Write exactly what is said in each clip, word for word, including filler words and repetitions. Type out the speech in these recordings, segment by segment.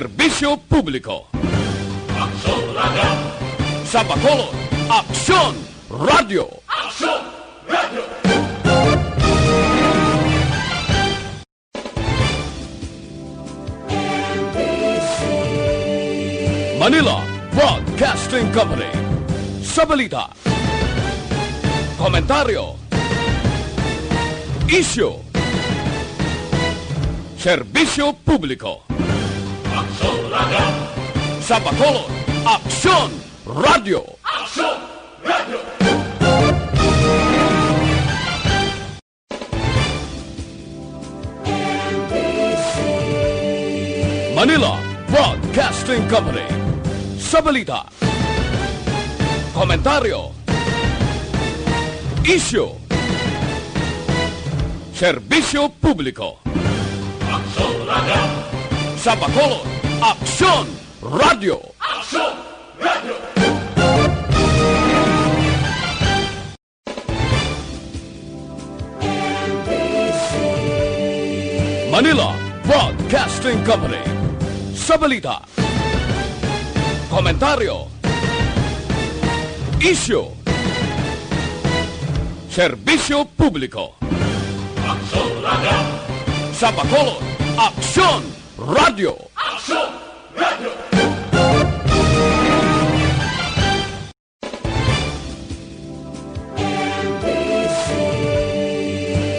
Serbisyo Publiko. Aksyon Radio. Sa Bacolod, Aksyon Radio. Aksyon Radio. Manila Broadcasting Company. Sa balita, komentaryo, isyu, serbisyo publiko. Aksyon Radio. Sa Bacolod, Aksyon Radio. Aksyon Radio. Manila Broadcasting Company. Sa balita, komentaryo, isyu, serbisyo publiko. Aksyon Radio. Sa Bacolod, Aksyon Radio. Aksyon Radio. Manila Broadcasting Company. Sa balita, komentaryo, isyu, serbisyo publiko. Aksyon Radio. Sa Bacolod, Aksyon Radio. Aksyon Radio.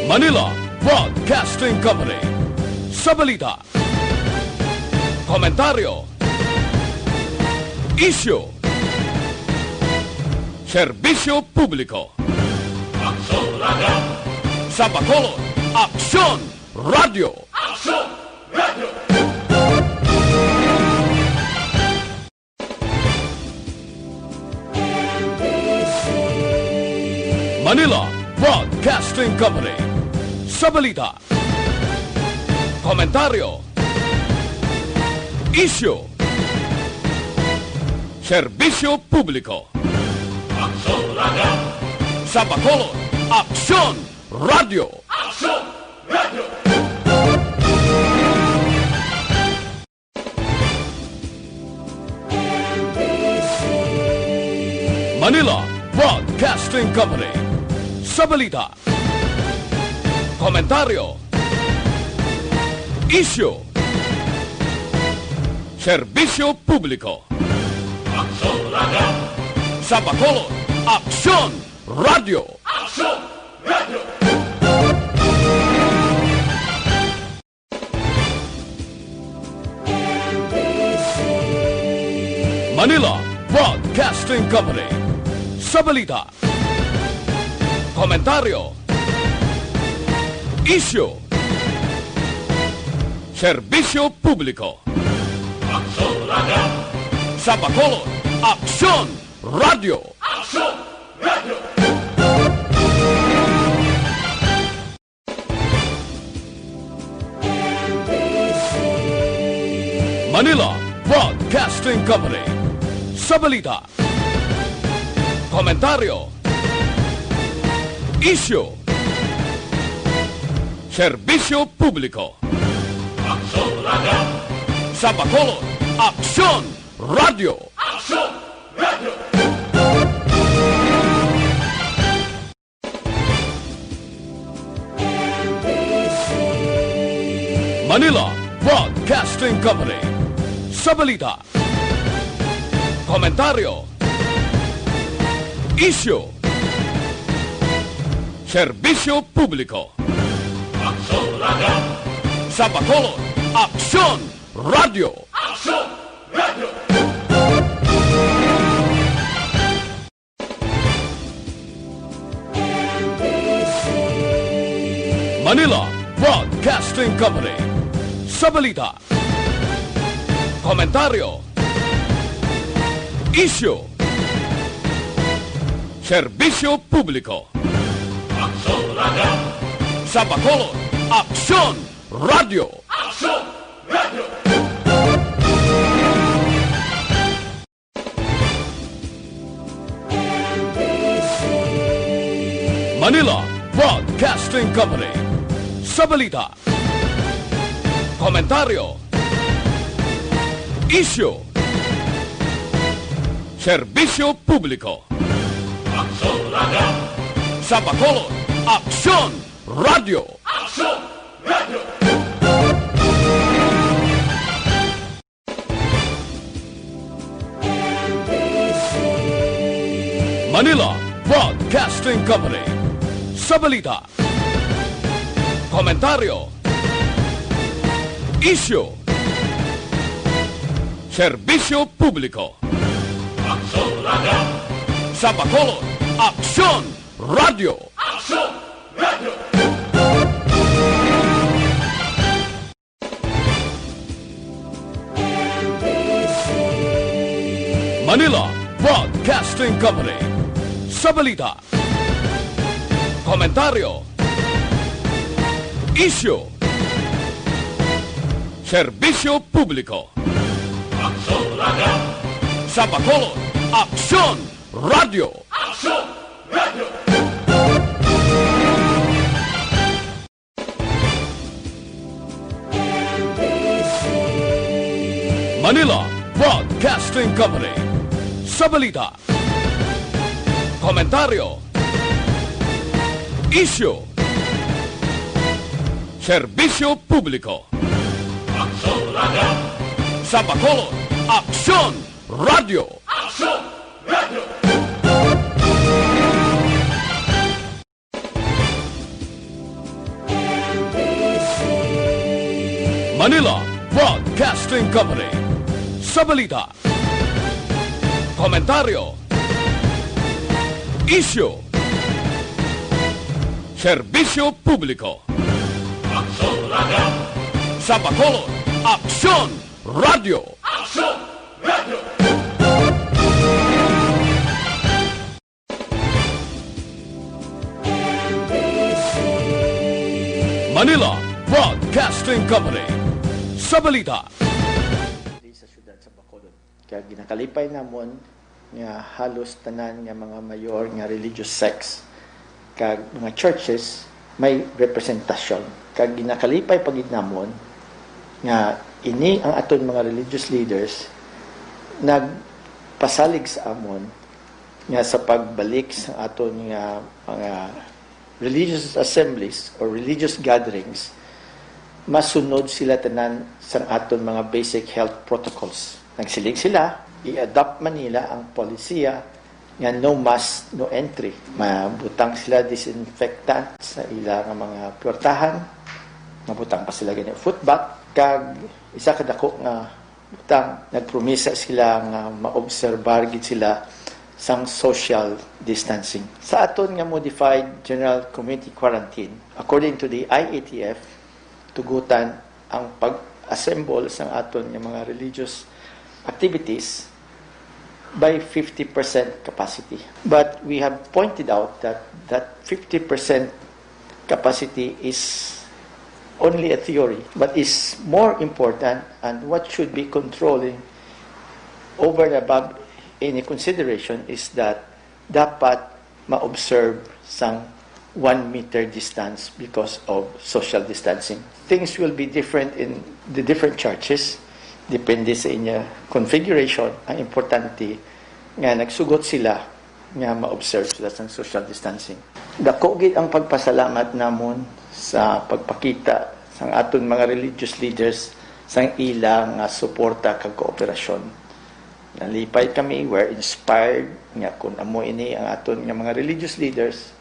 Manila Broadcasting Company. Sa balita, komentaryo, isyu, serbisyo publiko. Aksyon Radio. Sa Bacolod, Aksyon Radio. Aksyon Radio. Manila Broadcasting Company. Sa balita, komentaryo, isyu, serbisyo publiko. Aksyon Radio. Sa Bacolod, Aksyon Radio. Aksyon Radio. Manila Broadcasting Company. Sa balita, komentaryo, isyu, serbisyo publiko. Aksyon Radio. Sa Bacolod, Aksyon Radio. Aksyon Radio. Manila Broadcasting Company. Sa balita, komentaryo, isyu, serbisyo publiko. Aksyon Radio. Sa Bacolod, Aksyon Radio. Aksyon Radio. Manila Broadcasting Company. Sa balita, komentaryo, isyu, serbisyo publiko. Aksyon Radio. Sa Bacolod, Aksyon Radio. Aksyon Radio. Manila Broadcasting Company. Sa balita, komentaryo, isyu, serbisyo publiko. Aksyon Radio. Sa Bacolod, Aksyon Radio. Aksyon Radio. Manila Broadcasting Company. Sa balita, komentaryo, isyu, serbisyo publiko. Aksyon Radio. Sa Bacolod, Aksyon Radio. Aksyon Radio. Manila Broadcasting Company. Sa balita, komentaryo, Isyu. Serbisyo publiko. Aksyon Radio. Sa Bacolod, Aksyon Radio. Aksyon Radio. Manila Broadcasting Company. Sa balita, komentaryo, isyu, serbisyo publiko. Aksyon Radio. Sa Bacolod, Aksyon Radio. Aksyon Radio. Manila Broadcasting Company. Sa balita, komentaryo, isyu, serbisyo publiko. Aksyon Radio. Sa Bacolod, Aksyon Radio. Aksyon Radio. Manila Broadcasting Company. Sa balita, komentaryo, isyu, serbisyo publiko. Aksyon Radio. Sa Bacolod, Aksyon Radio. Aksyon Radio. Manila Broadcasting Company. Sa balita, komentaryo, isyu, serbisyo publiko. Aksyon Radio. Sa Bacolod, Aksyon Radio. Aksyon Radio. Manila Broadcasting Company. Sa balita, sa siyudad sa Bacolod. Kag ginakalipay namon nga halos tanan nga mga mayor nga religious sects kag mga churches may representasyon. Kag ginakalipay pa gid namon nga ini ang aton mga religious leaders nagpasalig sa amon nga sa pagbalik sa aton nga mga religious assemblies or religious gatherings, masunod sila tanan sang aton mga basic health protocols. Nagsiling sila, i-adopt man nila ang polisiya nga no mask, no entry. Mabutang sila disinfectant sa ila nga mga puwertahan. Mabutang pa sila gani foot bath. Kag isa ka dako nga butang, nagpromisa sila nga maobserbar gid sila sang social distancing. Sa aton nga modified general community quarantine, according to the I A T F, tugutan ang pag-assemble sang aton nga mga religious activities by fifty percent capacity. But we have pointed out that that fifty percent capacity is only a theory, but is more important, and what should be controlling over and above any consideration is that dapat ma-observe sang one meter distance because of social distancing. Things will be different in the different churches, depende sa inyo configuration. Ang importante nga nagsugot sila nga ma-observe sila sang social distancing. Dako gid ang pagpasalamat namon sa pagpakita sang aton mga religious leaders sang ila nga suporta kag kooperasyon. Nalipay kami, we're inspired nga kun amo ini ang aton nga mga religious leaders,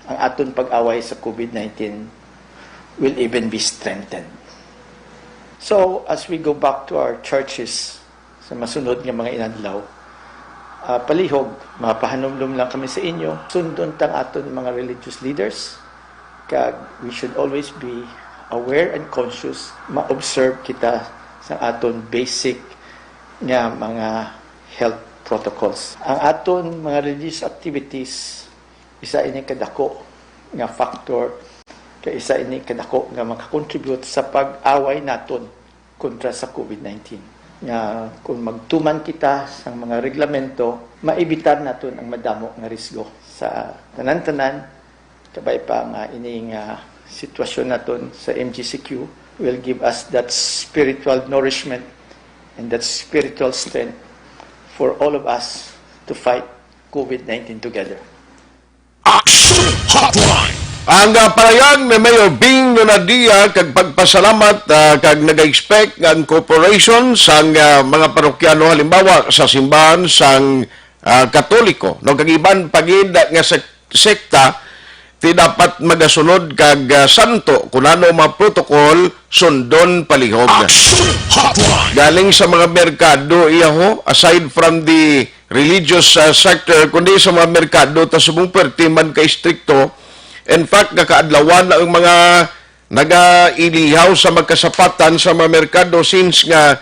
ang aton pag-away sa COVID nineteen will even be strengthened. So, as we go back to our churches sa masunod nga mga inadlaw, ah, palihog, mapahanumdom lang kami sa inyo, sundon tang aton mga religious leaders, kag we should always be aware and conscious, ma-observe kita sa aton basic nga mga health protocols. Ang aton mga religious activities, isa ini kadako nga factor, kay isa ini kadako nga makakontribute sa pag-away naton kontra sa COVID nineteen. Nga kung magtuman kita sa mga reglamento, maibitar naton ang madamo nga risgo. Sa tanan-tanan, kabay pa nga ini nga sitwasyon naton sa M G C Q will give us that spiritual nourishment And that's spiritual strength for all of us to fight COVID nineteen together. Action Hotline. Ang uh, parayag ni Mayor Bing Nonadia kag pagpasalamat uh, kag nag-expect nga ang cooperation sang uh, mga parokyano, halimbawa sa simbahan sang uh, Katoliko, no, kag iban pa gid nga sek- sekta, ti dapat magasunod kag uh, santo kun ano mga protocol sundon palihog. Action Hotline. Galing sa mga merkado, iyaho, aside from the religious uh, sector, kundi sa mga merkado, ta subong puwerte man ka istrikto. In fact, nakaadlawan na ang mga nagailihaw sa magkasapatan sa mga merkado since nga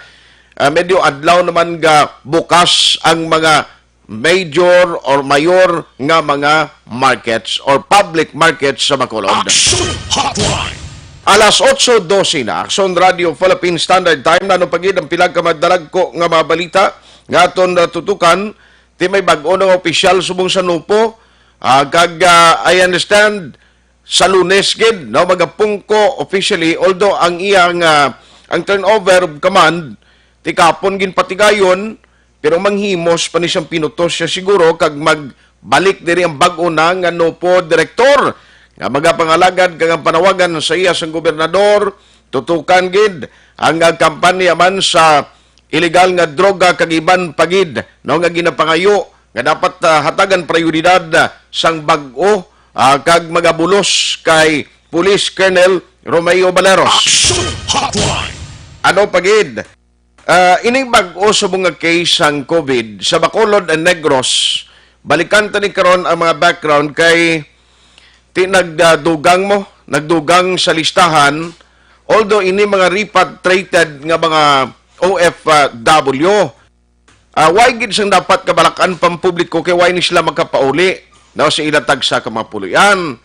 uh, medyo adlaw naman ga bukas ang mga major or mayor nga mga markets or public markets sa Bacolod. Action Hotline. Alas otso dose na, Action Radio Philippine Standard Time, nano pagid ang pila ka madalagko nga mga balita nga aton natutukan. Ti may bag-o nga opisyal subong sa NOPO, ah, kag ah, I understand sa Lunes gid, no, magapungko officially, although ang iyang ah, ang turnover of command ti kapon ginpatigayon, pero manghimos pa ni siyang pinutos siya siguro kag magbalik diri ang bag-o na nga NOPO direktor nga magapangalagad kag ang panawagan sa iya sang gobernador, tutukan gid ang ah, kampanya man sa illegal nga droga kag iban pa gid, no, nga ginapangayo nga dapat ah, hatagan prioridad ah, sang bag-o ah, kag magabulos kay Police Colonel Romeo Baleros. Action Hotline. Ano pa gid? Ah, ining bag-o sa mga case sang COVID sa Bacolod and Negros, balikan ta ni karon ang mga background kay ti nagdugang mo, nagdugang sa listahan, although ini mga repatriated nga mga O F W, ah, why gid sang dapat kabalakan pang publiko kay why ni sila makapauli, no, sa ila tagsa ka mga puloy-an?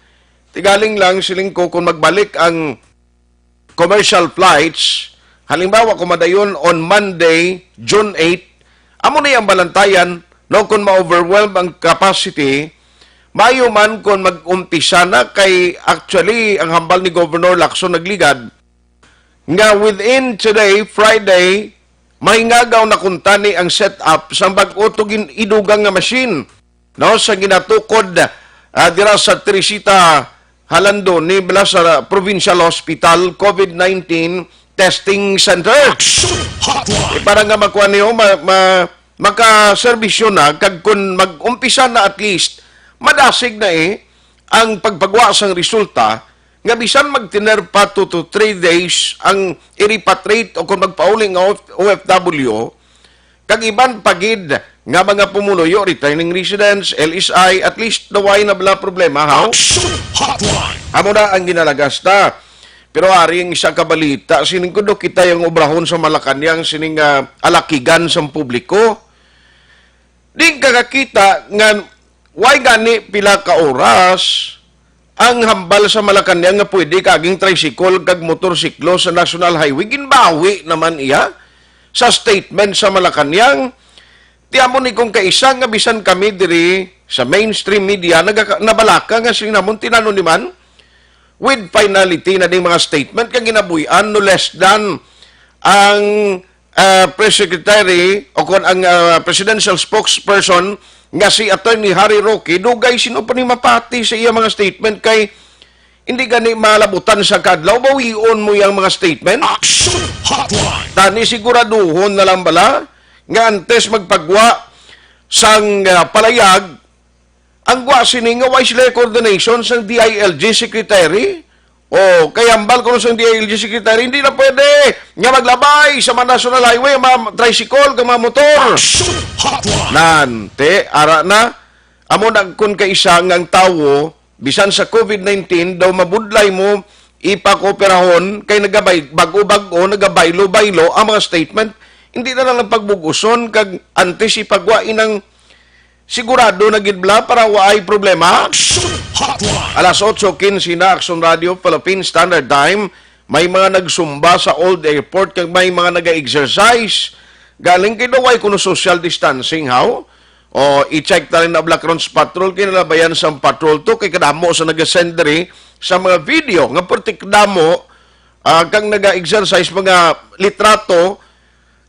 Tigaling lang siling ko kung magbalik ang commercial flights, halimbawa kung madayon on Monday, June eight, amo ni ang balantayan, no, kung ma-overwhelm ang capacity, maayo man kung mag-umpisa na kay actually ang hambal ni Governor Lacson nagligad nga within today, Friday, mahingagaw na kuntani ang setup sang bag-o to gin-idugang nga machine, no, sa ginatukod ah, dira sa Teresita Jalando ni bala sa Provincial Hospital COVID nineteen Testing Center. Action Hotline. Eh, para nga makuha niyo, ma, ma, makaserbisyo na, kag kung mag-umpisa na at least, madasig na eh ang pagpagwa sang resulta nga bisan magtiner pa two to three days ang i-repatriate o kung magpauli nga O F W, kag iban pa gid nga mga pumuluyo, returning residents, L S I, at least daw ay na bala problema, haw? Action Hotline. Amo na ang ginalagas ta. Pero ari ang isa ka balita, sining kuno kita yung obrahon sa Malacañang, sining ah, alakigan sa publiko. Di ka kakita nga way gani pila ka oras ang hambal sa Malacañang nga pwede kaging tricycle kag motorsiklo sa National Highway, ginbawi naman iya sa statement sa Malacañang. Ti amo ni kung kaisa nga bisan kami diri sa mainstream media nagaka- nabalaka nga siling namon tinano ni man with finality na ding mga statement kag ginabuy-an no less than ang ah, press secretary o kon ang ah, presidential spokesperson nga si Attorney Harry Roque, dugay sino pa ni mapati sa iya mga statement kay hindi gani malabutan sa kadlaw, bawion mo yang mga statement. Action Hotline. Tani siguraduhon na lang bala nga antes magpagwa sang ah, palayag, ang gwa sini nga way sila coordination sang D I L G secretary. O, kay hambal ko sang D I L G secretary, hindi na pwede nga maglabay sa mga national highway ang mga tricycle kag mga motor. Action Hotline. Nante, ara na. Amo na kun kaisa nga ang tawo bisan sa COVID nineteen daw mabudlay mo ipakooperahon kay nagabay bag-o-bag-o, nagabaylo-baylo ang mga statement. Hindi na lang pagbug-uson kag antes ipagwa inang sigurado na gid bala para waay problema. Action Hotline. Alas otso quince na, Action Radio Philippine Standard Time. May mga nagsumba sa Old Airport kag may mga naga-exercise. Galing kay daw way kuno social distancing, haw? O, i-check ta rin na Black Rounds Patrol, kinalabayan sa patrol to, kay kadamo sa naga-send diri sa mga video nga perti kadamo ah, kang naga-exercise, mga litrato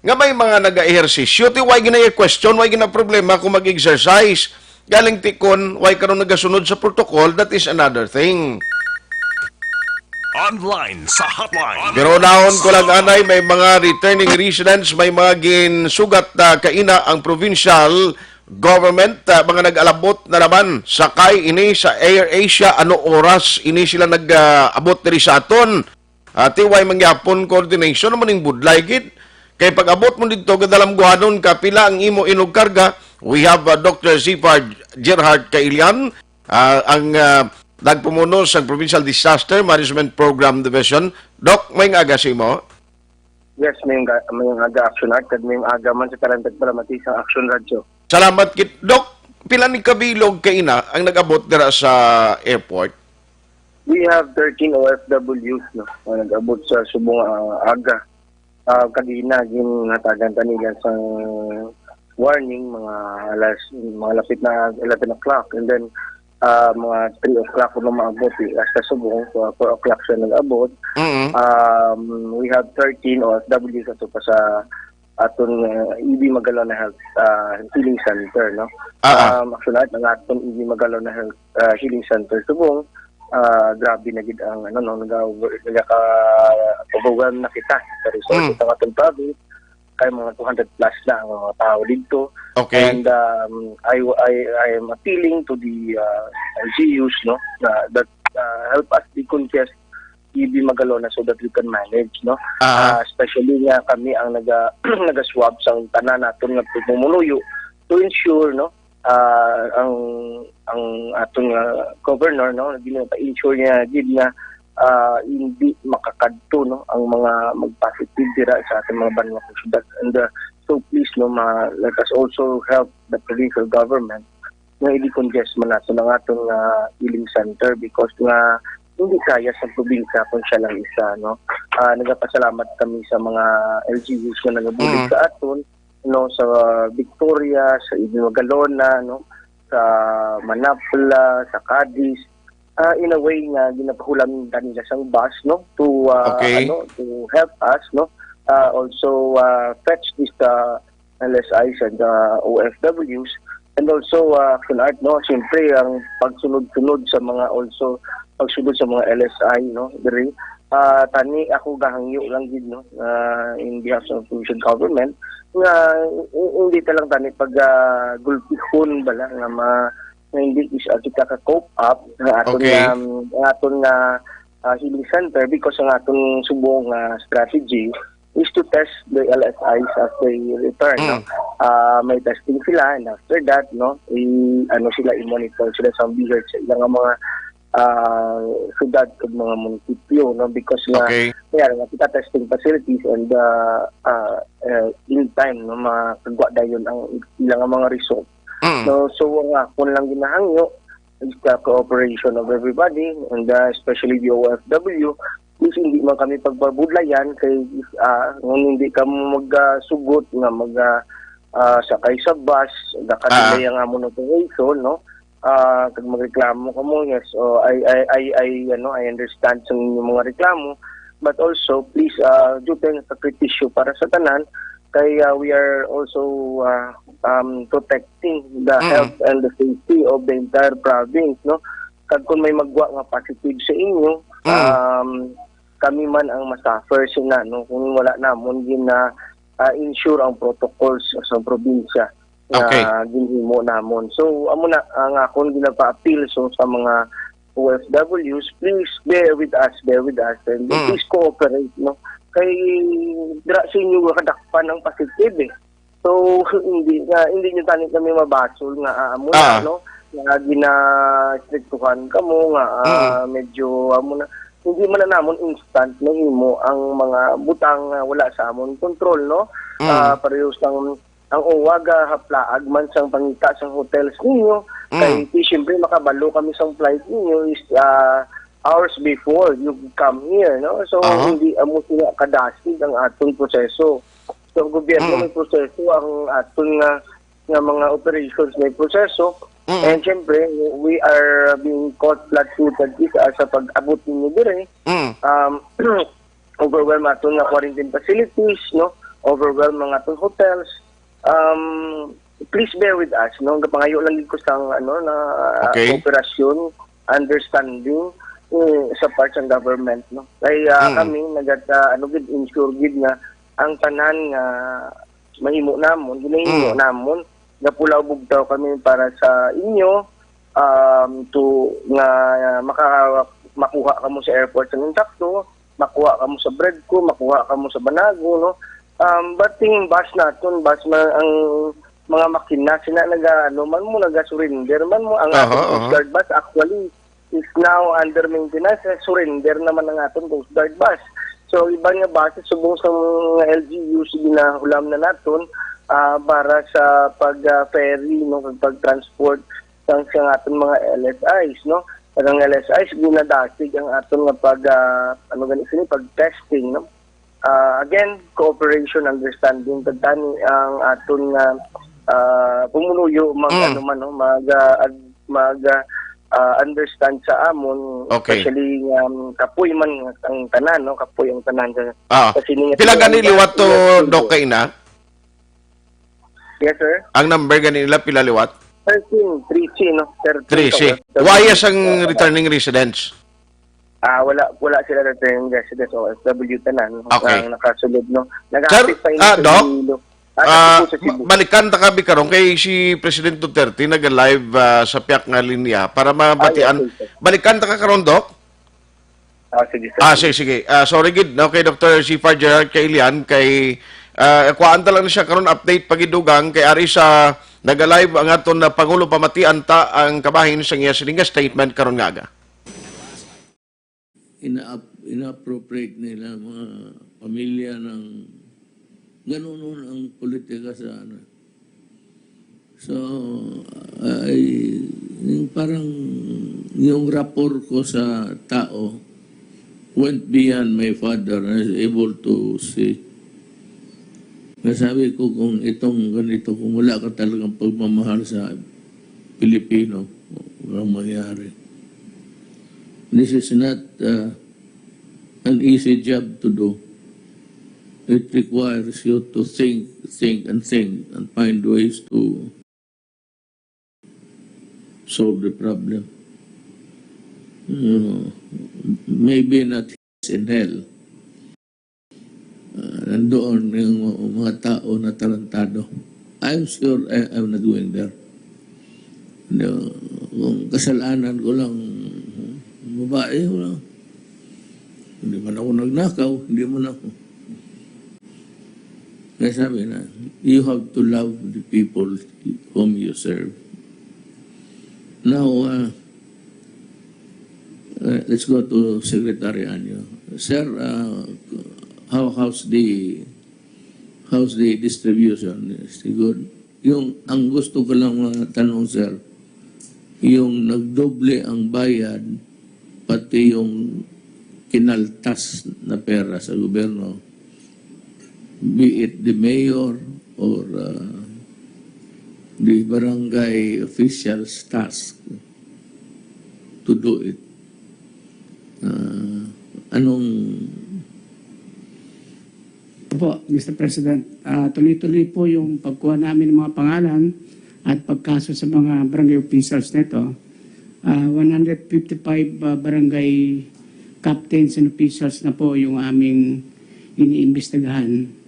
nga may mga nagaehersisyo, ti way gina-question, way gina-problema kung mag-exercise. Galing ti kon way karon nagasunod sa protocol, that is another thing. Online sa hotline. Pero naon ko lang, anay, may mga returning residents, may mga ginsugat, ah, kaina ang provincial government, ah, mga nag-alabot na naman. Sakay ini sa AirAsia, ano oras ini sila nag-abot diri sa aton? Ah, ti way mangyapon coordination, amo ning budlay gid. Kay pag-abot mo didto, gadalamguhanon ka, pila ang imo inugkarga. We have, ah, Doctor Zifar Gerhard Kailian, ah, ang, ah, nagpumuno sa Provincial Disaster Management Program Division. Doc, may aga sa imo. Yes, may aga, may aga, Action Art, kag may aga man sa tanan tagpalamati sa Action Radio. Salamat gid, Doc. Pila ni kabilog kaina ang nag-abot dira sa airport? We have thirteen O F Ws, no, nga nag-abot sa subong, ah, aga. Ah, kagina, ginhatagan ta nila sang warning, mga alas, mga lapit na eleven o'clock. And then, ah, mga three o'clock na maabot, eh, hasta subong, so, four o'clock siya nag-abot. Mm. Um, we have thirteen O F Ws ato pa sa aton, uh, E B Magalona Health, uh, Healing Center, no? Ah, ah. Um, actually, ang aton E B Magalona Health, uh, Healing Center subong, uh, grabe na gid ang, ano, no, naga-, nagaka-overwhelm na kita sa resources Mm. sa aton province, kay mga two hundred plus na ang mga tao dito. Okay. And, um, I, I, I am appealing to the, uh, L G Us, no, na, that, uh, help us decongest E B Magalona so that we can manage, no? Aha. Ah, especially nga kami ang naga-, naga-swab sang tanan naton nga pumuluyo to ensure, no, ah, ang, ang aton nga governor, no, gina-ensure niya gid nga, ah, hindi makakadto, no, ang mga mag-positive dira sa ating mga banwa kag syudad. And, uh, so please, no, ma-, let us also help the provincial government nga i-decongest man naton ang aton nga healing center because nga hindi kaya sa probinsya kung siya lang isa, no? Ah, nagapasalamat kami sa mga L G Us nga nagabulig Mm. sa aton, no, sa Victoria, sa Iloilo, Magalona, no, sa Manapla, sa Cadiz. Ah, in a way nga ginapahulam ta nila sang bus, no, to, ah, Okay. ano, to help us, no, ah, also, ah, fetch this, ah, L S Is and, ah, O F Ws. And also, ah, Action Art, no, siyempre, ang pagsunod-sunod sa mga, also, pagsunod sa mga L S I, no, diri. Ah, tani, ako gahangyo lang gid, no, ah, in behalf sa provincial government, nga, i-, hindi ta lang tani pag, ah, gulpihon bala nga ma-, nga hindi is, ah, kita ka-cope up nga aton Okay. nga, nga aton nga, ah, healing center because ang aton subong nga strategy is to test the L S Is as they return, no? Mm. Ah, may testing sila, and after that, no, i-, ano sila, i-monitor sila sa bihag sa ilang mga, ah, syudad kag mga munisipyo, no? Because nga, Okay. kaya nga kita testing facilities and, ah, ah, eh, in time, no, makagwa dayon ang ilang mga result. Mm. No, so, ang akon lang ginahangyo is the cooperation of everybody, and, uh, especially the O F W. Please, hindi man kami pagpabudlayan kay, ah, kung hindi ka mo mag, ah, sugot nga mag, ah, ah, sakay sa bus, nakadelay Ah. ang amon operation, no? Ah, kag magreklamo ka mo, yes, oh, I, I, I, I, ano, I understand sa inyong mga reklamo, but also, please, ah, due to sakripisyo para sa tanan, kay, ah, we are also, ah, um, protecting the Mm. health and the safety of the entire province, no? Kag kung may magwa nga positive sa inyo, Mm. um, kami man ang masuffer sina, no? Kung wala namon gina, ah, ensure ang protocols sa probinsya nga Okay. ginhimo namon. So, amo na ang akon ginapa-appeal, so, sa mga O F Ws, please bear with us, bear with us, and Mm. please cooperate, no? Kay dira sa inyo kadakpan ang positive, eh. So, hindi nga, hindi nyo tani kami mabasol nga, ah, amo na, Ah. no? Nga gina-strictuhan kamo, nga, ah, Mm. medyo, amo na. Hindi man na namon instant mahimo ang mga butang nga wala sa amon control, no? Mm. Ah, pareho sang ang uwa gahaplaag man sang pangita sang hotels ninyo, Mm. kay ti, siyempre, makabalo kami sang flight ninyo is, ah, hours before you come here, no? So, Aha. hindi amo sila kadasig ang aton proseso. So, ang gobyerno Mm. may proseso, ang aton nga, nga mga operations may proseso. Mm. And, siyempre, we are being caught flat-footed, isa sa pag-abot ninyo dire. Mm. Um, overwhelm aton nga quarantine facilities, no? overwhelm ang atong hotels. Um, please bear with us, no? Gapangayo lang gid ko sang, ano, na Okay. Operasyon, understanding, eh, sa part sang government, no? Kay, ah, Mm. kami, nagat, ah, ano gid, ensure gid nga ang tanan nga mahimo namon, ginahimo Mm. namon, gapulaw bugtaw kami para sa inyo, um, to, nga maka-, makuha kamo sa airport sa insakto, makuha kamo sa Bredco, makuha kamo sa Banago, no? Um, but ting bus naton, bus man ang mga makina, sina naga, ano, man mo naga-surrender, man mo ang Aha, aton Coast aha. Guard bus, actually, is now under maintenance, eh, surrender naman ang aton Coast Guard bus. So, iban nga buses, subong sa mga L G Us, ginahulam na naton, ah, para sa pag, ah, ferry, no, kag pag-transport sang, sang aton mga L S Is, no? Kag ang L S Is, ginadasig ang aton nga pag, ah, ano gani sini, pag-testing, no? Ah, again, cooperation, understanding, pagtani ang aton nga, ah, pumuluyo, mag, Mm. ano man, no? Mag, ah, ag-, mag, ah, ah, understand sa amon, Okay. especially nga, um, kapoy man ang tanan, no? Kapoy ang tanan sa, Ah, sa sini nga pila gani tinuod liwat to, nga Doc, kay na? Yes, sir. Ang number gani nila pila liwat? Thirteen, thirteen, no? Thirteen Trece. sa O F W. Wala sang returning residents. Ah, wala, wala sila returning residents, O F W tanan, no? Okay. Ang nakasulod, no? Sir, Nag-aapit pa ini ah, sa Doc? Iloilo. Ah, Ah, sa Cebu, sa Cebu. ma-, balikan ta ka bi karon kay si President Duterte naga-live, ah, sa piyak nga linya para mabatian. Ay, okay, sir. Balikan ta ka karon, Doc? Ah, sige, sir. Ah, sige, sige. Ah, sorry gid, no, kay Doctor Sifar Gerard Kailian, kay, ah, kuhaan ta lang siya karon, update pagidugang kay ari sa naga-live ang aton na Pangulo, pamatian ta ang kabahin sa iya sining nga statement karon nga aga. Ina-, inappropriate nila mga pamilya ng ganun ang politika sa ano. So, ay, yung parang yung rapport ko sa tao went beyond my father. I was able to see. Nasabi ko, kung itong ganito, kung wala ka talagang pagmamahal sa Pilipino, walang mangyari. This is not uh, an easy job to do. It requires you to think, think, and think, and find ways to solve the problem. You know, maybe not in hell. Uh, nandoon yung mga tao na tarantado. I'm sure I, I'm not going there. No, kung kasalanan ko lang, babae, wala. Hindi man ako nagnakaw, hindi man ako. Kaya sabi na, you have to love the people whom you serve. Now, uh, uh, let's go to Secretary Anyo. Sir, uh, how, how's the how's the distribution? Is it good? Yung, ang gusto ko lang mga tanong, sir, yung nagdoble ang bayad, pati yung kinaltas na pera sa gobyerno, be it the mayor or uh, the barangay officials' task to do it. Uh, anong Opo, Mister President. Ah, tuloy-tuloy po yung pagkuha namin ng mga pangalan at pagkaso sa mga barangay officials nito. Ah, one hundred fifty-five, ah, barangay captains and officials na po yung aming iniimbestigahan.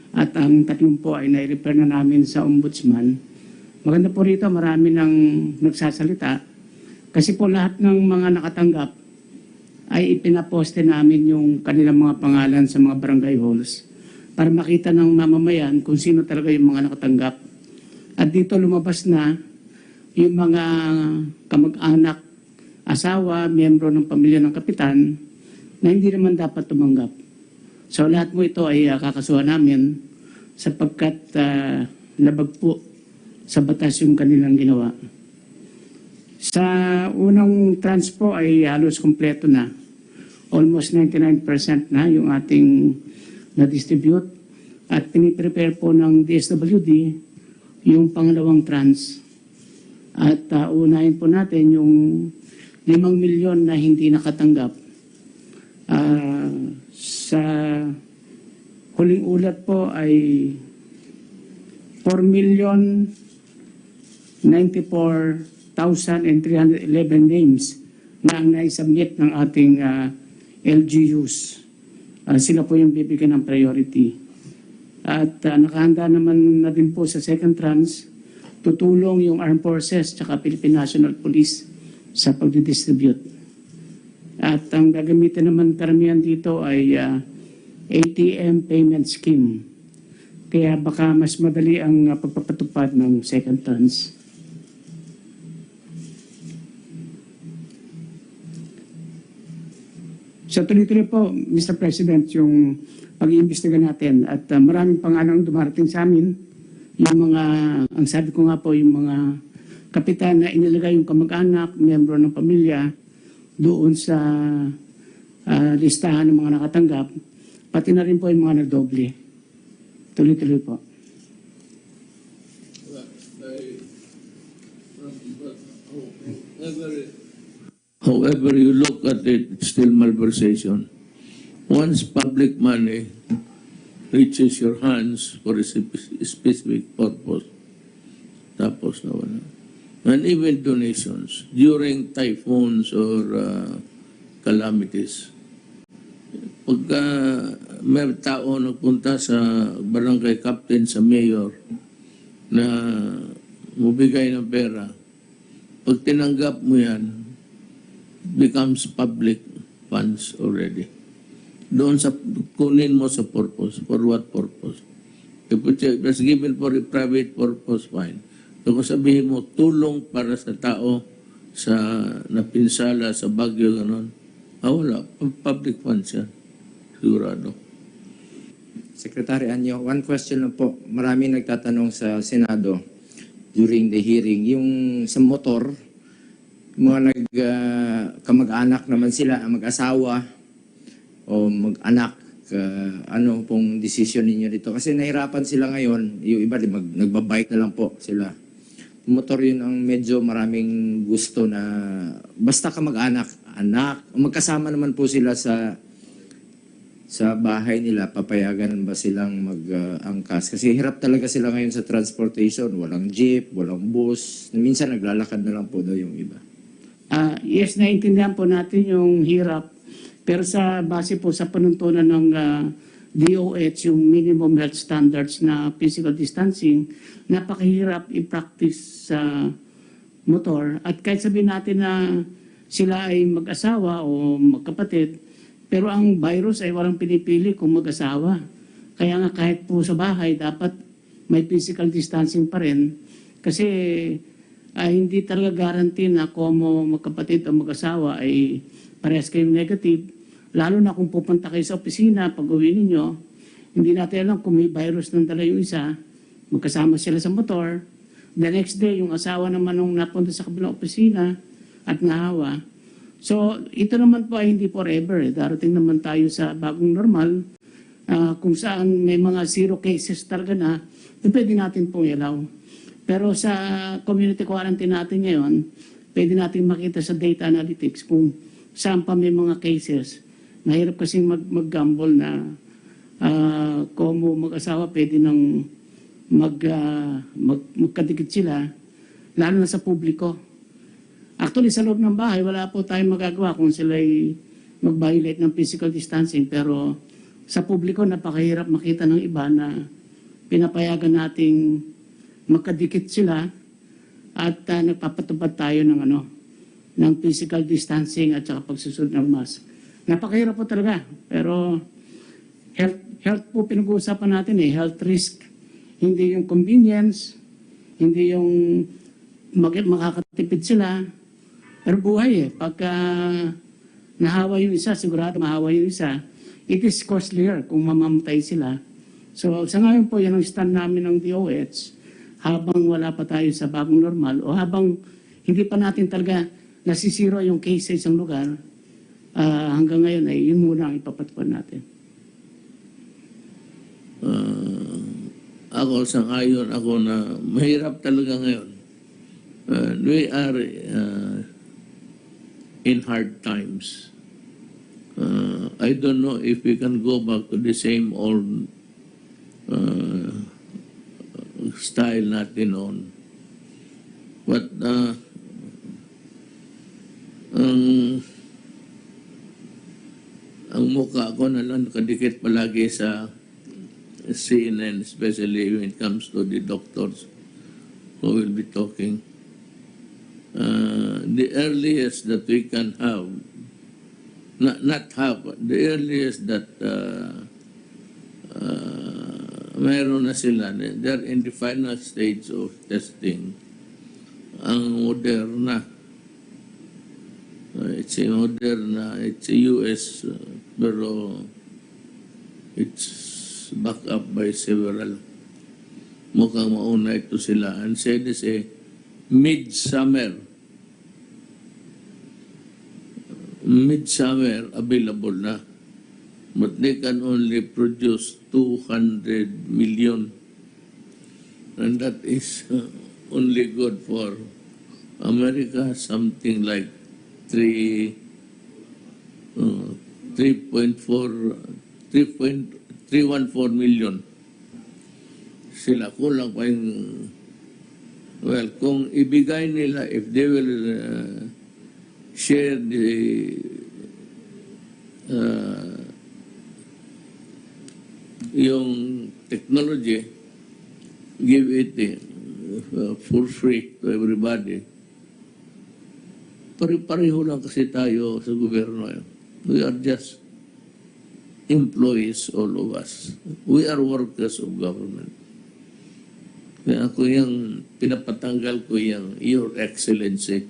At ang tatlong po ay nai-refer na namin sa ombudsman. Maganda po rito, marami nang nagsasalita. Kasi po lahat ng mga nakatanggap ay ipinaposte namin yung kanilang mga pangalan sa mga barangay halls para makita ng mamamayan kung sino talaga yung mga nakatanggap. At dito lumabas na yung mga kamag-anak, asawa, miyembro ng pamilya ng kapitan na hindi naman dapat tumanggap. So lahat mo ito ay ah, kakasuhan namin sapagkat ah, labag po sa batas yung kanilang ginawa. Sa unang tranche po ay halos kompleto na. Almost ninety-nine percent na yung ating na-distribute. At piniprepare po ng D S W D yung pangalawang tranche. At uh, unahin po natin yung limang milyon na hindi nakatanggap uh, sa Huling ulat po ay four million ninety-four thousand and three hundred eleven names na ang naisubmit ng ating, ah, L G Us. Ah, sila po yung bibigyan ng priority. At, ah, nakahanda naman na din po sa second tranche, tutulong yung Armed Forces tsaka Philippine National Police sa pagdidistribute. At ang gagamitin naman karamihan dito ay, ah, A T M payment scheme. Kaya baka mas madali ang, ah, pagpapatupad ng second tranche. So, tuloy-tuloy po, Mister President, yung pag-iimbestiga natin. At, ah, maraming pangalan ang dumarating sa amin. Yung mga, ang sabi ko nga po, yung mga kapitan na inilagay yung kamag-anak, miyembro ng pamilya, doon sa, ah, listahan ng mga nakatanggap, pati na rin po yung mga nadoble. Tuloy-tuloy po. However you look at it, it's still malversation. Once public money reaches your hands for a spe- specific purpose, tapos na wala. And even donations during typhoons or uh, calamities. Pagka may tao nagpunta sa barangay captain, sa mayor, na mubigay ng pera, pag tinanggap mo yan, becomes public funds already. Doon sa kunin mo sa purpose, for what purpose? If it was given for a private purpose, fine. Pero kung sabihin mo, tulong para sa tao sa napinsala sa bagyo, ganon, ah, wala. Pu- Public funds yan. Sigurado. Secretary Anyo, one question lang po. Maraming nagtatanong sa Senado during the hearing. Yung sa motor, mga nag, ah, kamag-anak naman sila, mag-asawa o mag-anak, ah, ano pong desisyon ninyo dito? Kasi nahirapan sila ngayon, yung iba di mag, nagbabike na lang po sila. Motor yun ang medyo maraming gusto na basta kamag-anak, anak, magkasama naman po sila sa sa bahay nila, papayagan ba silang mag-angkas? Kasi hirap talaga sila ngayon sa transportation. Walang jeep, walang bus. Minsan naglalakad na lang po daw yung iba. Ah, yes, naiintindihan po natin yung hirap. Pero sa base po sa panuntunan ng ah, D O H, yung minimum health standards na physical distancing, napakahirap i-practice sa motor. At kahit sabihin natin na sila ay mag-asawa o magkapatid, pero ang virus ay walang pinipili kung mag-asawa. Kaya nga kahit po sa bahay, dapat may physical distancing pa rin. Kasi ah, hindi talaga guarantee na kung mo magkapatid o mag-asawa ay parehas kayong negative. Lalo na kung pupunta kayo sa opisina, pag uwi ninyo, hindi natin alam kung may virus ng dala yung isa, magkasama sila sa motor. The next day, yung asawa naman nung napunta sa kabilang opisina at nahawa. So, ito naman po ay hindi forever. Eh. Darating naman tayo sa bagong normal ah, kung saan may mga zero cases talaga na, eh, pwede natin pong i-allow. Pero sa community quarantine natin ngayon, pwede natin makita sa data analytics kung saan pa may mga cases. Mahirap kasi mag, mag-gamble na ah, kung mag-asawa pwede nang mag, ah, mag, magkadikit sila, lalo na sa publiko. Actually, sa loob ng bahay, wala po tayong magagawa kung sila'y mag-violate ng physical distancing. Pero sa publiko, napakahirap makita ng iba na pinapayagan nating magkadikit sila at ah, nagpapatupad tayo ng ano, ng physical distancing at saka pagsusod ng mask. Napakahirap po talaga. Pero health, health po pinag-uusapan natin eh, health risk. Hindi yung convenience, hindi yung mag- makakatipid sila. Pero buhay eh. Pagka nahawa yung isa, sigurado mahawa yung isa. It is costlier kung mamamatay sila. So sa ngayon po, yan ang stand namin ng D O H habang wala pa tayo sa bagong normal o habang hindi pa natin talaga nasisiro yung case sa isang lugar, ah, hanggang ngayon ay yun muna ang ipapatupad natin. Ah, ako, sang-ayon ako na mahirap talaga ngayon. Ah, we are ah, in hard times. Ah, I don't know if we can go back to the same old uh, style natin noon. But uh, ang ang mukha ko na lang nakadikit palagi sa C N N, especially when it comes to the doctors who will be talking. Uh, the earliest that we can have, not, not have, the earliest that uh, uh, meron na sila, they're in the final stage of testing. Ang Moderna, uh, it's a Moderna, it's a U S, uh, pero it's backed up by several. Mukhang mauna ito sila. And said is a midsummer. Midsummer available na. But they can only produce two hundred million. And that is uh, only good for America, something like three, uh, three point four, three point three one four million. Sila kulang pa yung, well, kung ibigay nila, if they will uh, share the uh, yung technology, give it uh, for free to everybody. Pare-pareho lang kasi tayo sa gobyerno. Eh. We are just employees, all of us. We are workers of government. Kaya ako yung pinapatanggal ko yung Your Excellency.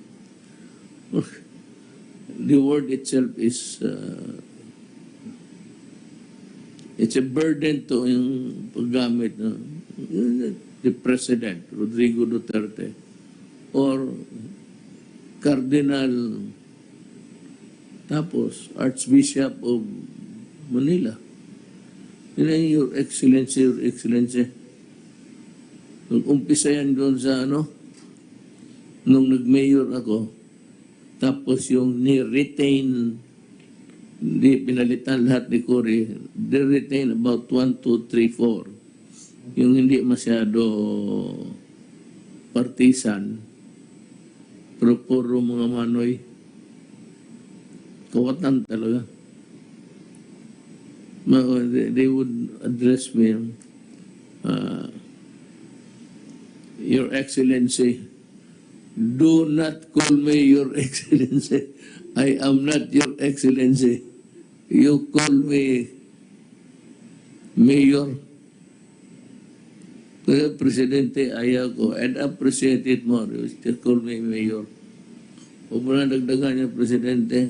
The word itself is uh, it's a burden to yung paggamit ng the President Rodrigo Duterte or Cardinal, tapos Archbishop of Manila. Yun ang Your Excellency, Your Excellency. Nag-umpisa yan doon sa ano, nung nag-mayor ako, tapos yung ni-retain, di pinalitan lahat ni Cory, they retain about one, two, three, four. Yung hindi masyado partisan, pero puro mga manoy, kawatan talaga. Ma- they, they would address me, uh, Your Excellency, do not call me Your Excellency. I am not Your Excellency. You call me Mayor. Kaya Presidente, ayaw ko. I'd appreciate it more. You still call me Mayor. Huwag mo na dagdagan yung Presidente.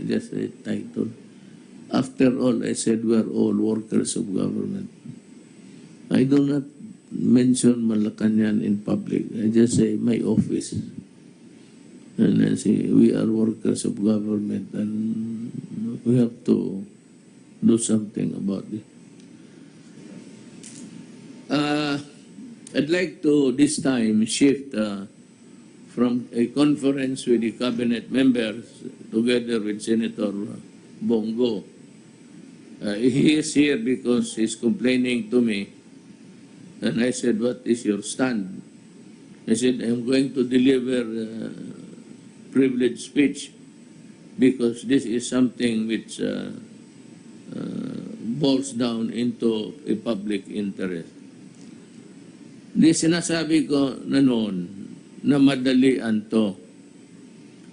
Just a title. After all, I said we are all workers of government. I do not mention Malacañang in public. I just say my office. And I say, we are workers of government and we have to do something about it. Uh, I'd like to this time shift uh, from a conference with the cabinet members together with Senator Bong Go. Uh, he is here because he's complaining to me. And I said, "What is your stand?" He said, "I'm going to deliver uh, privilege speech because this is something which uh, uh, boils down into a public interest." Di sinasabi ko na noon na madalian to.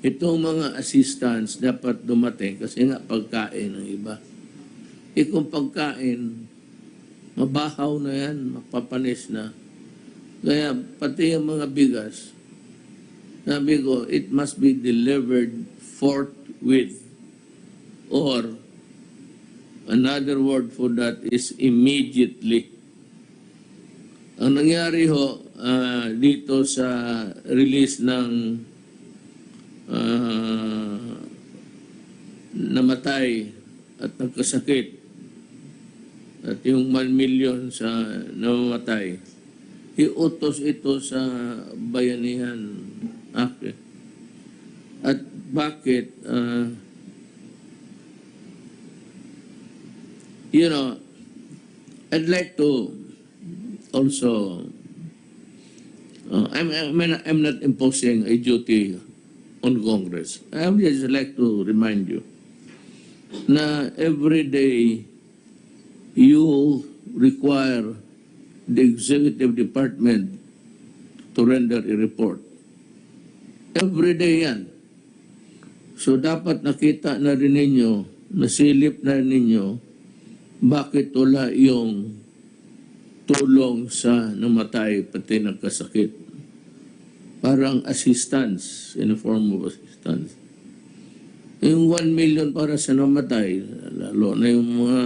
Itong mga assistants dapat dumating kasi nga pagkain ang iba. E kung pagkain, mabahaw na yan, mapapanis na. Kaya pati yung mga bigas, sabi ko, it must be delivered forthwith. Or, another word for that is immediately. Ang nangyari ho ah, dito sa release ng ah, namatay at nagkasakit at yung one million sa namamatay, iutos ito sa Bayanihan Act. At bakit? Ah, you know, I'd like to also, uh, I'm, I'm, I'm not imposing a duty on Congress. I would just like to remind you na every day you require the executive department to render a report. Every day yan. So, dapat nakita na rin ninyo, nasilip na rin ninyo, bakit wala yung tulong sa namatay pati nagkasakit. Parang assistance, in a form of assistance. Yung one million para sa namatay, lalo na yung mga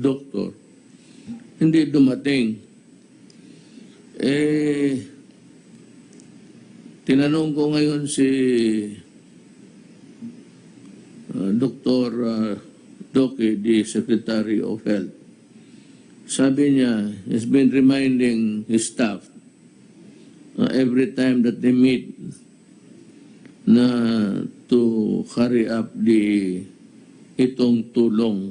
doktor, hindi dumating. Eh, tinanong ko ngayon si, uh, Doktor, uh, Doki, the Secretary of Health. Sabi niya, he's been reminding his staff, uh, every time that they meet, na to hurry up the itong tulong.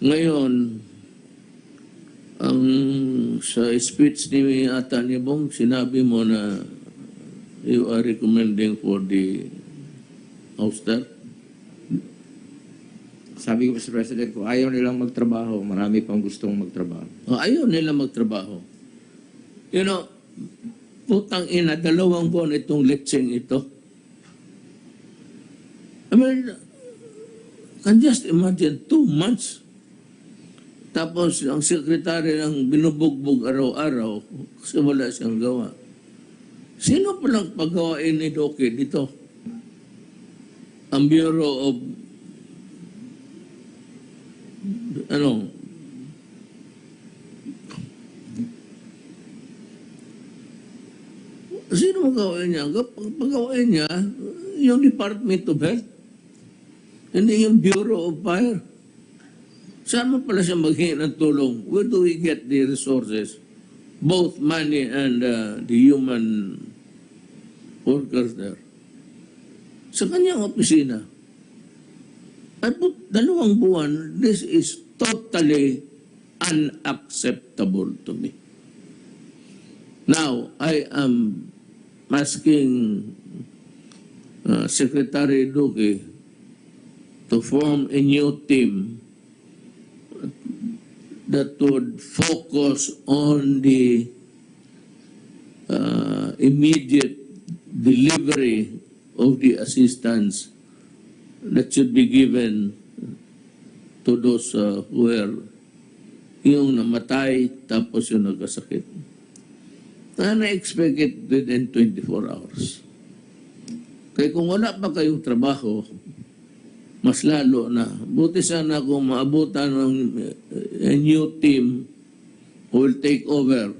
Ngayon, ang sa speech ni ata ni Bong, sinabi mo na you are recommending for the ouster. Sabi ko, Mister President, kung ayaw nilang magtrabaho, marami pang gustong magtrabaho. O, ayaw nila magtrabaho. You know, putang ina, dalawang buwan itong lecheng ito. I mean, can just imagine, two months. Tapos, ang secretary lang binubugbog araw-araw kasi wala siyang gawa. Sino palang pagawain ni Doki dito? Ang Bureau of, ano, sino ang gawain niya? Ang pag-, pagawain niya, yung Department of Health. Hindi yung Bureau of Fire. Saan mo pala siya maghingi ng tulong? Where do we get the resources? Both money and, uh, the human workers there. Sa kanyang opisina. At bu-, dalawang buwan, this is totally unacceptable to me. Now, I am asking, uh, Secretary Duque to form a new team that would focus on the, uh, immediate delivery of the assistance that should be given to those, uh, who were yung namatay tapos yung nagkasakit. Na na-expect it within twenty-four hours. Kaya kung wala pa kayong trabaho, mas lalo na. Buti sana kung maabutan ng, uh, a new team who will take over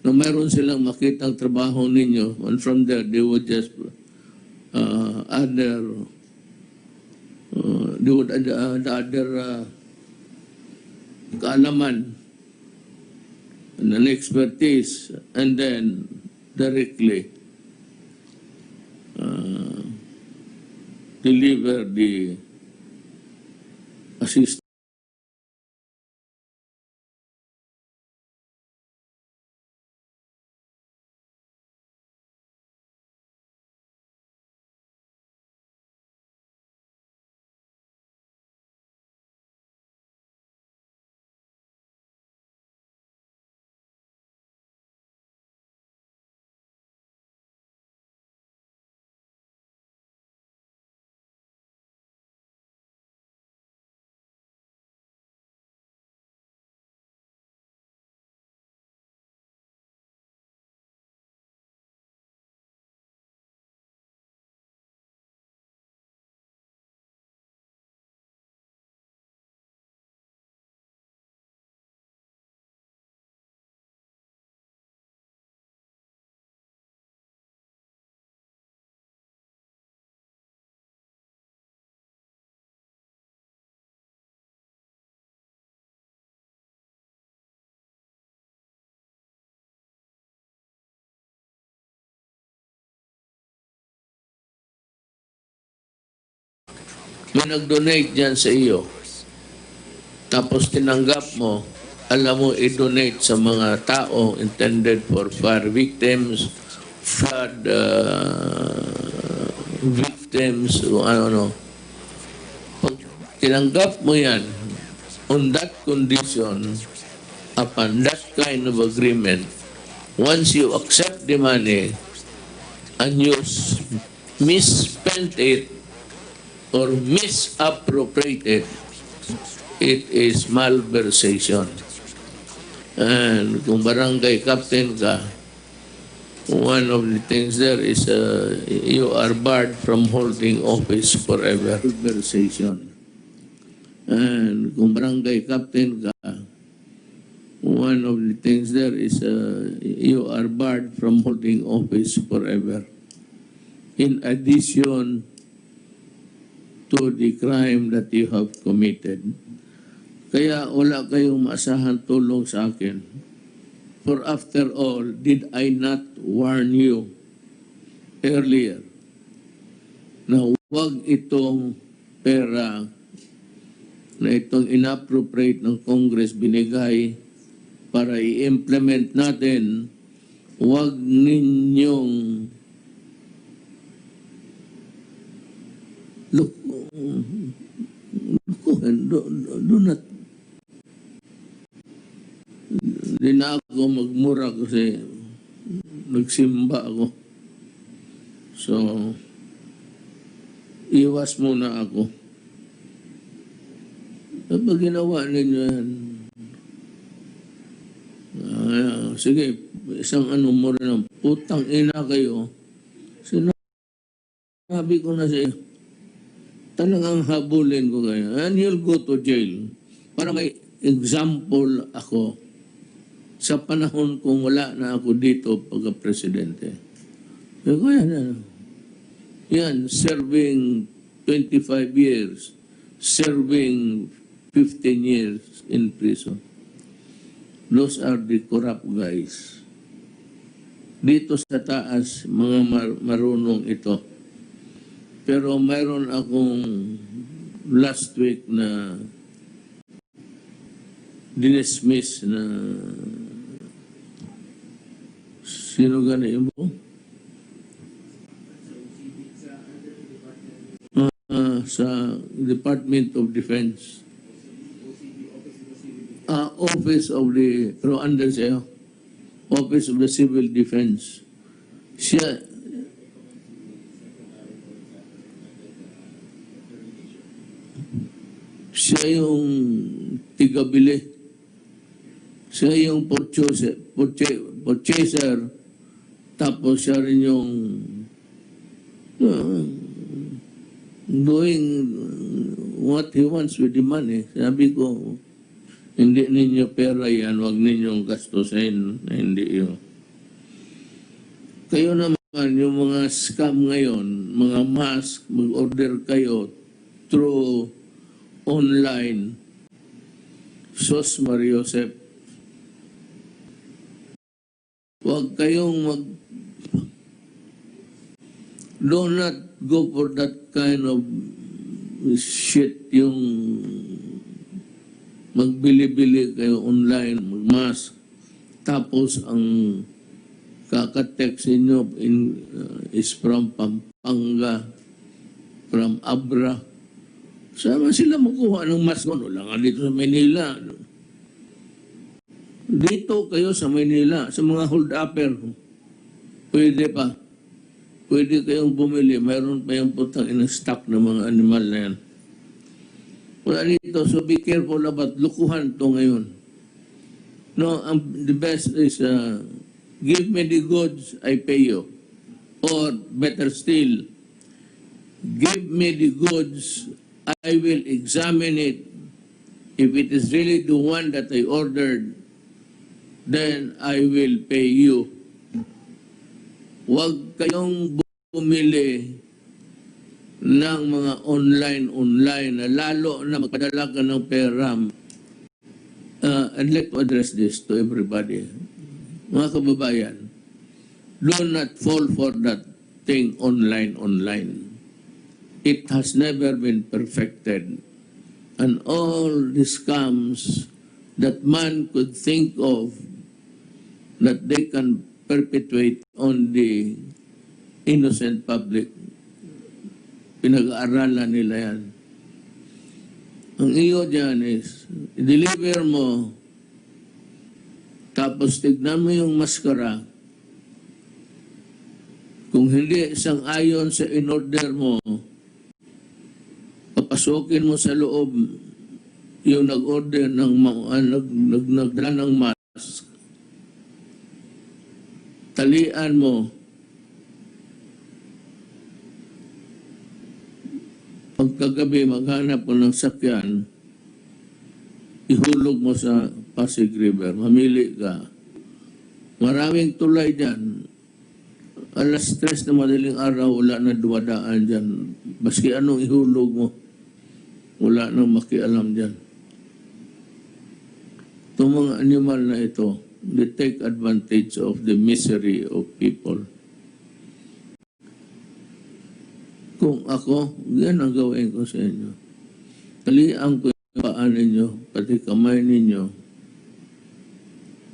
na mayroon silang makitang trabaho ninyo, and from there, they would just, uh, add their, uh, they would add, uh, add their, uh, kaalaman and an expertise, and then directly, uh, deliver the assistance. May nag-donate dyan sa iyo. Tapos tinanggap mo, alam mo, i-donate sa mga tao intended for fire victims, flood uh, victims, o ano, no. Pag tinanggap mo yan, on that condition, upon that kind of agreement, once you accept the money and you s- misspend it or misappropriate it, it is malversation. And kung barangay captain ka, one of the things there is uh, you are barred from holding office forever. Conversation. And kung barangay captain ka, one of the things there is uh, you are barred from holding office forever. In addition to the crime that you have committed. Kaya wala kayong maasahan tulong sa akin. For after all, did I not warn you earlier na huwag itong pera na itong inappropriate ng Congress binigay para i-implement natin, huwag ninyong luk- lukuhin. Do, do, do not Di na ako magmura kasi nagsimba ako. So, iwas muna ako. Ano ba ginawa ninyo yan? Ah, sige, isang ano mo rin ang putang ina kayo. Sino Sabi ko na sa iyo, talagang habulin ko kayo. And you'll go to jail. Para may example ako sa panahon kung wala na ako dito pagka-presidente. Sabi ko, yan, yan. Yan, serving twenty-five years, serving fifteen years in prison. Those are the corrupt guys. Dito sa taas, mga mar- marunong ito. Pero mayroon akong last week na dinismiss na sino gani mo? Ah, sa Department of Defense. Ah, Office of the, pero under siya, Office of the Civil Defense. Siya, siya yung tigabili. Siya yung purchaser, purcha- purchaser. Tapos siya rin yung uh, doing what he wants with the money. Sabi ko, hindi ninyo pera yan, huwag ninyong gastusin. Hindi yun. Kayo naman, yung mga scam ngayon, mga mask, mag-order kayo through online. Sos Mariosep. Huwag kayong mag... Do not go for that kind of shit, yung magbili-bili kayo online, magmask. Tapos ang kaka-text inyo in, uh, is from Pampanga, from Abra. Saan man sila makuha ng mask? Wala nga dito sa Manila. Dito kayo sa Manila, sa mga hold-upper, pwede pa. Pwede kayong bumili. Mayroon pa yung putang ina stock ng mga animal na yan. Wala dito. So be careful about lukuhan to ngayon. No, ang, the best is uh, give me the goods, I pay you. Or better still, give me the goods, I will examine it. If it is really the one that I ordered, then I will pay you. Huwag kayong bumili ng mga online-online na lalo na magpadala ka ng pera. Uh, I'd like to address this to everybody. Mga kababayan, do not fall for that thing online, online. It has never been perfected. and all the scams that man could think of that they can perpetuate on the innocent public. Pinag-aaralan nila yan. Ang iyo dyan is, i-deliver mo, tapos tignan mo yung maskara. Kung hindi sang-ayon sa in-order mo, papasukin mo sa loob yung nag-order ng ma- ah, nag, nag, nagdala ng mask. Talian mo. Pagkagabi, maghanap ko ng sakyan, ihulog mo sa Pasig River. Mamili ka. Maraming tulay dyan. Alas tres na madaling araw, wala na dumadaan dyan. Maski anong ihulog mo, wala nang makialam dyan. Itong mga animal na ito, they take advantage of the misery of people. Kung ako, yan ang gawin ko sa inyo. Talian ko yung paa ninyo, pati kamay ninyo.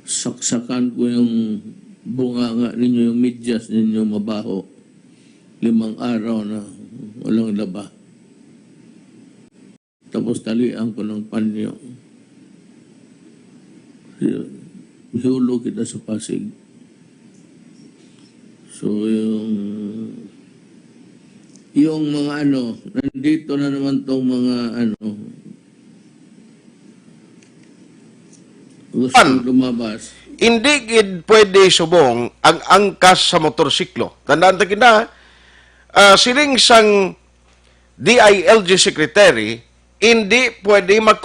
Saksakan ko yung bunganga ninyo, yung medyas ninyo mabaho. Limang araw na walang laba. Tapos talian ko ng panyo. Ihulog kita sa Pasig. So, yung, yung mga ano, nandito na naman tong mga ano, gusto An? lumabas. Hindi gid pwede subong ang angkas sa motorsiklo. Tandaan ta gid na, ah, siling sang D I L G secretary, hindi pwede mag